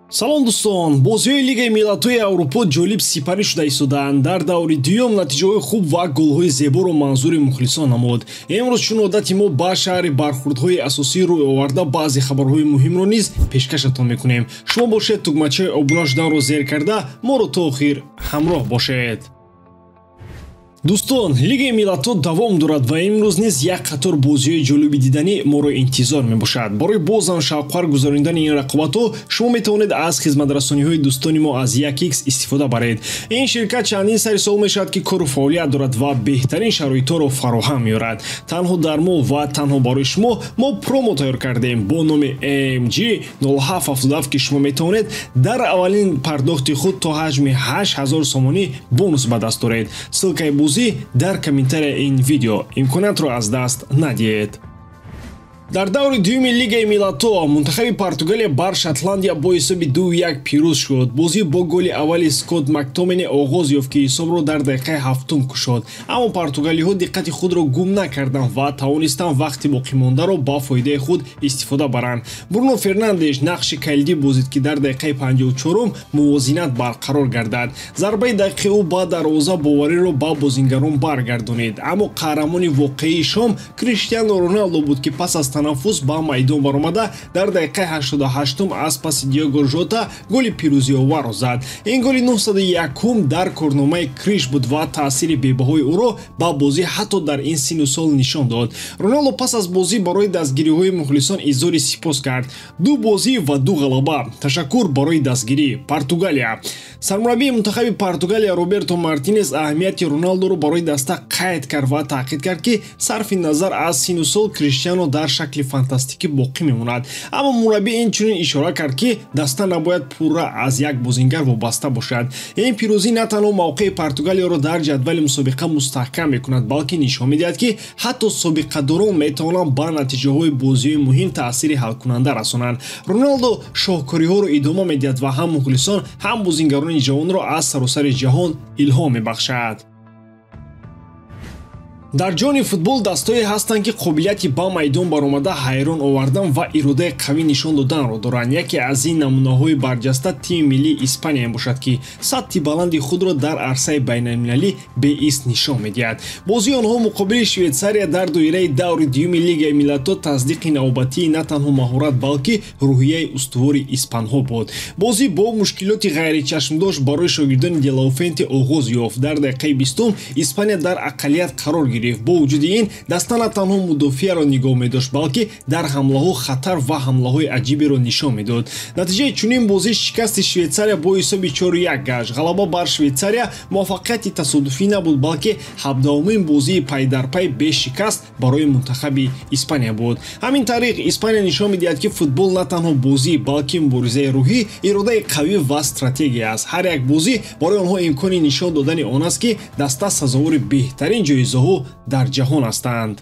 Салом дӯстон, бозиҳои Лигаи миллатҳои Аврупо ҷолиб сипарӣ шуда истодаанд. Дар даври дуюм натиҷаҳои хуб ва голҳои зеборо манзури мухлисон намуд. Имрӯз чун одати мо ба шаҳри бархурдҳои асосӣ рӯй оварда, баъзе хабарҳои муҳимро низ пешкашатон мекунем. Шумо бошед, тугмачаи обуна шуданро зер карда, моро то охир ҳамроҳ бошед. Дӯстон, Лигаи миллатҳо давом дорад ва имрӯз низ як қатор бозиҳои ҷолиби диданӣ моро интизор мебошад. Барои бозам шавқвар гузаронидани ин рақобатҳо шумо метавонед аз хизматрасониҳои дӯстони мо аз 1x истифода баред. Ин ширкат чандин сари сол мешавад, ки кору фаъолият дорад ва беҳтарин шароитҳоро фароҳам меорад. Танҳо дар мо ва танҳо барои шумо мо промо тайёр кардем бо номи AMG 0777, ки шумо метавонед дар аввалин пардохти худ то ҳаҷми 8000 сомонӣ бонус ба даст оред. Ссылкаи бозӣ дар комментария ин видео. Имкониятро аз даст надиҳед. Дар даври дуюми Лигаи миллатҳо мунтахаби Португалия бар Шотландия бо ҳисоби 2-1 пирӯз шуд. Бозӣ бо голи аввали Скотт Мактомини оғоз ёфт, ки ҳисобро дар дақиқаи ҳафтум кушод. Аммо португалиҳо диққати худро гум накарданд ва тавонистанд вақти боқимондаро ба фоидаи худ истифода баранд. Бруно Фернандеш нақши калидӣ бозид, ки дар дақиқаи 54-ум мувозинат барқарор гардад. Зарбаи дақиқи ӯ ба дарвоза бовариро ба бозингарон баргардонид. Аммо қаҳрамони воқеии шом Криштиану Роналдо буд, ки пас аз танаффус ба майдон баромада, дар дақиқаи 88-ум аз паси Диого Жота голи пирӯзиоварро зад. Ин голи 901-ум дар корномаи Криш буд ва таъсири бебаҳои ӯро ба бозӣ ҳатто дар ин синну сол нишон дод. Роналдо пас аз бозӣ барои дастгириҳои мухлисон изҳори сипос кард. Ду бозӣ ва ду ғалаба. Ташаккур барои дастгирӣ. Португалия. Сармураббии мунтахаби Португалия Роберто Мартинес аҳамияти Роналдоро барои даста қайд кард ва таъкид кард, ки сарфи назар аз синну сол Криштиано дар шакли фантастикӣ боқӣ мемонад. Аммо мураббӣ инчунин ишора кард, ки даста набояд пурра аз як бозингар вобаста бошад. Ин пирӯзӣ на танҳо мавқеи Португалияро дар ҷадвали мусобиқа мустаҳкам мекунад, балки нишон медиҳад, ки ҳатто собиқадорон метавонанд ба натиҷаҳои бозиҳои муҳим таъсири ҳалкунанда расонанд. Роналдо шоҳкориҳоро идома медиҳад ва ҳам мухлисон, ҳам бозингарони ҷавонро аз саросари ҷаҳон илҳом мебахшад. Дар ҷони футбол дастое ҳастанд, ки қобилияти ба майдон баромада ҳайрон овардан ва иродаи қавӣ нишон доданро доранд. Яке аз ин намунаҳои барҷаста тими миллии Испания мебошад, ки сатҳи баланди худро дар арсаи байналмилалӣ беист нишон медиҳад. Бозии онҳо муқобили Швейтсария дар доираи даври дуюми Лигаи миллатҳо тасдиқи навбатии на танҳо маҳорат, балки рӯҳияи устувори испанҳо буд. Бозӣ бо мушкилоти ғайричашмдошт барои шогирдони Делауфенте оғоз ёфт. Дар дақиқаи 20 Испания дар ақаллият қарор гирифт. Бо вуҷуди ин даста на танҳо мудофиаро нигоҳ медошт, балки дар ҳамлаҳо хатар ва ҳамлаҳои аҷиберо нишон медод. Натиҷаи чунин бозӣ шикасти Швейтсария бо ҳисоби 4-1 гашт. Ғалаба бар Швейтсария муваффақияти тасодуфӣ набуд, балки 17-умин бозии пайдарпай бешикаст барои мунтахаби Испания буд. Ҳамин тариқ Испания нишон медиҳад, ки футбол на танҳо бозӣ, балки муборизаи рӯҳӣ, иродаи қавӣ ва стратегия аст. Ҳар як бозӣ барои онҳо имкони нишон додани он аст, ки даста сазовори беҳтарин ҷоизаҳо дар ҷаҳон ҳастанд.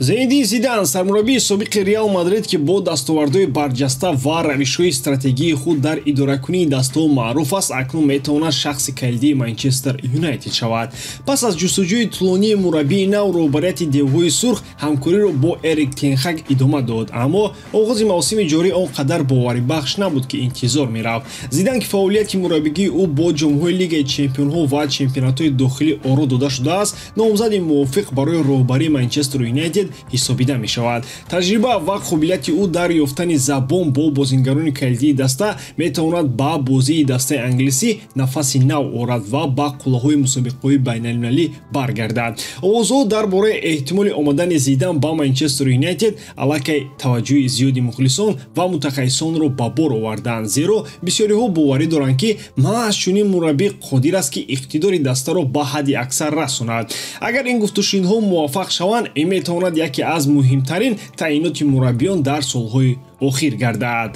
Зинедин Зидан, сармураббии собиқи Реал Мадрид, ки бо дастовардҳои барҷаста ва равишҳои стратегии худ дар идоракунии дастаҳо маъруф аст, акнун метавонад шахси калидии Манчестер Юнайтед шавад. Пас аз ҷустуҷӯи тӯлонии мураббии нав, роҳбарияти девҳои сурх ҳамкориро бо Эрик Тенхаг идома дод, аммо оғози мавсими ҷорӣ он қадар боварибахш набуд, ки интизор мерафт. Зидан, ки фаъолияти мураббигии ӯ бо ҷомҳои Лигаи чемпионҳо ва чемпионатҳои дохилӣ оро дода шудааст, номзади мувофиқ барои роҳбарии Манчестер Юнайтед ҳисобида мешавад. Таҷриба ва қобилияти ӯ дар ёфтани забон бо бозингарони калидии даста метавонад ба бозии дастаи англисӣ нафаси нав орад ва ба қуллаҳои мусобиқаҳои байналмилалӣ баргардад. Овозҳо дар бораи эҳтимоли омадани Зидан ба Манчестер Юнайтед аллакай таваҷҷӯҳи зиёди мухлисон ва мутахассисонро ба бор оварданд, зеро бисёриҳо боварӣ доранд, ки маҳз чунин мураббӣ қодир аст, ки иқтидори дастаро ба ҳадди аксар расонад. Агар ин гуфтушунидҳо муваффақ шаванд, ин метавонад яке аз муҳимтарин таъиноти мураббиён дар солҳои охир гардад.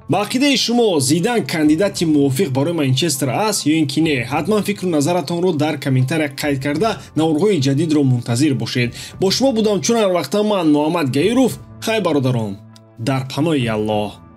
Ба ақидаи шумо Зидан кандидати мувофиқ барои Манчестер аст ё ин ки не? Ҳатман фикру назаратонро дар комментария қайд карда, наворҳои ҷадидро мунтазир бошед. Бо шумо будам чун ҳар вақта ман, Муҳаммад Гаиров. Хай, бародарон, дар паноҳи Аллоҳ.